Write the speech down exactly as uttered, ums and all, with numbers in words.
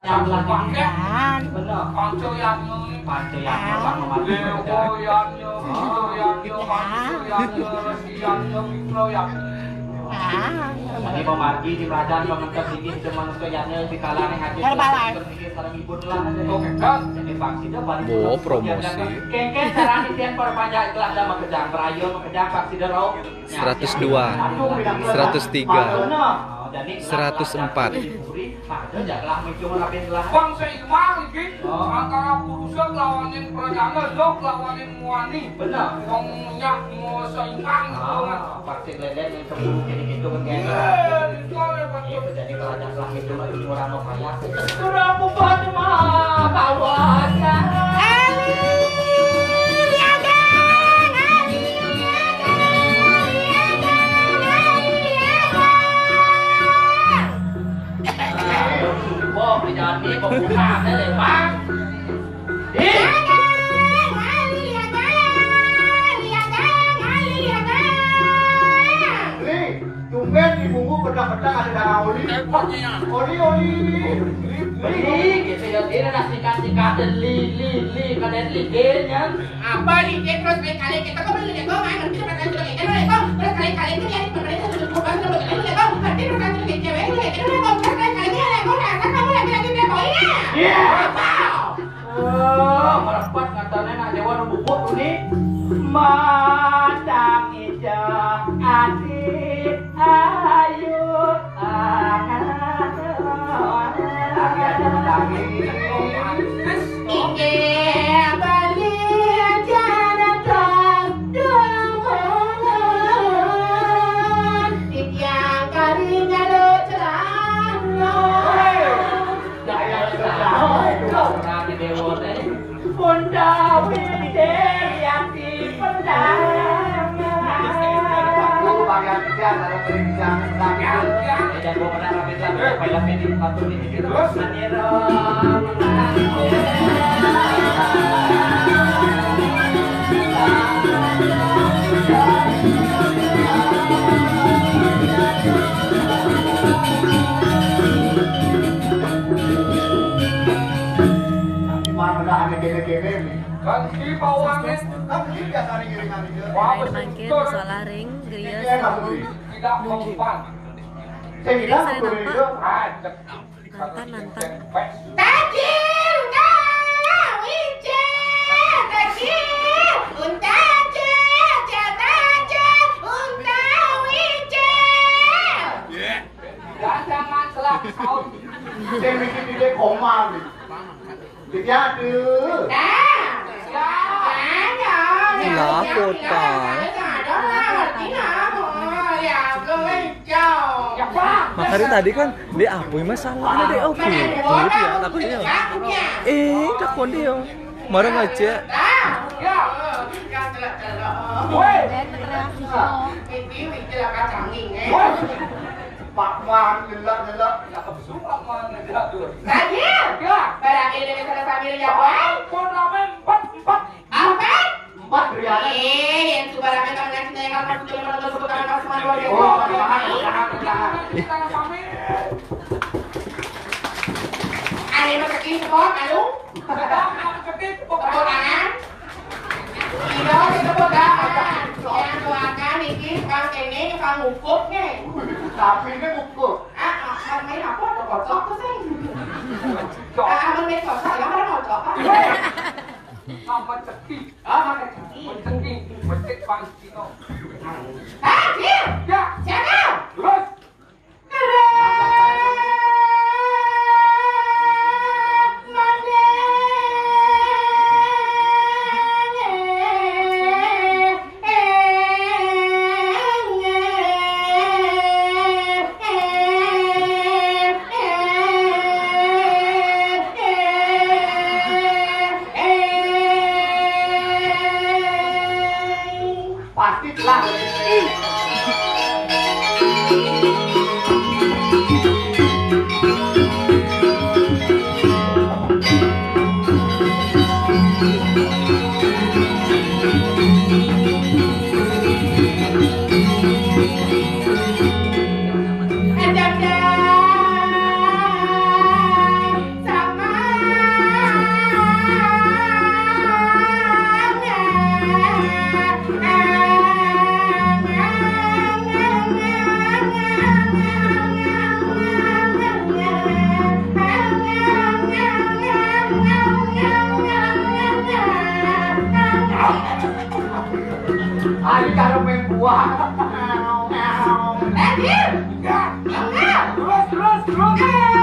Bener. Panco Yatno, Panco Yatno, Bang Mamat. Lewo Yatno, Sito Yatno, Panco Yatno, Resi Yatno, Wipro Yatno. Jadi pemargi di Rajan pengentos ini cuma untuk Yatno di kalangan aja. Herbalife. Jadi Pak Sida balik. Oh, promosi. Kengken carane tiang para panjak ikhlas dan makejang, berayo makejang Pak Sida rauh. Seratus dua, seratus tiga, seratus empat. Wong seimbang iki antara purusa lawaning pradana, lok lawaning muani. Bener. Wong nyak mau seimbang. Ah, pasti lelen yang keburu kene gitu kan. Iya, itu ya, Pak. Iya, jadi kalau ada salah itu mah itu orang mau kaya. Kurang buat mah kawan. Wah, penyanyi pembuka deh, Bang. Ih. Li, tumben di bumbu bedak-bedak ada darah oli. Oli, oli. Li, gitu ya, ini nasi kasih kaden li, li, li, kaden li, genya. Apa nih, dia terus kali-kali kita kok beli lego, main nanti perasaan juga kayak gitu, lego. Terus kali-kali itu dia pemerintah sudah berubah, sudah berubah, lego. Nanti perasaan juga kayak cewek, juga kayak gitu, lego. Terus kali-kali dia lego, rasa kamu lagi-lagi dia baunya. Iya. Apa? Oh, merepet katanya nak Jawa nu bubuk tuh nih. Matang ijah ati ayu. Inggih bali acara dumungan titiang kari nyalo celana. Daya celana. Pun Dawi Dewi Anti Pendang. Aku bagian kerja dalam pendidikan. Terus? Kan di bawahnya. Kan di biasa ring-ringan itu. Wah, mangkin soal ring griya tidak mempan. Saya bilang, saya nampak. Nantang, nantang. Tajil, Unta, Wijil, Tajil, Unta, Tajil, Tajil, Unta, Wijil. Ya, jangan salah. Saya bikin ide koma nih. Jadi ada. Nah, ya. Lah, kota. Makanya tadi kan dia apa masalahnya dia oke. Duit ya, takut dia. Eh, takut dia. Marah aja. Pak Man, lelak-lelak. Cakep semua, Man, lelak tuh. Tajil. Ya. Barang ini dari sana sambil ya, Boy. Pun rame empat, empat. Apa? Empat, Brian. Eh, yang suka rame kamu ngasih nanya kamu sudah menonton bukan kamu semua luar biasa. Oh, jangan, jangan, jangan. Ada yang rezeki semua, malu? Tepuk tangan. Iya, tepuk tangan. Yang doakan niki tukang kene, tukang ngukup nih. Tapi ini ngukup. Ah, ah, main apa? Ada kocok tuh sih. Ah, ah, main kocok, ya, mana kocok? Apa rezeki? Ah, rezeki. Rezeki, rezeki Pak Cino. Ah, dia. Ya. Siapa? Terus. Pasti telah. Karo main buah. Eh, Dir. Terus, terus, terus.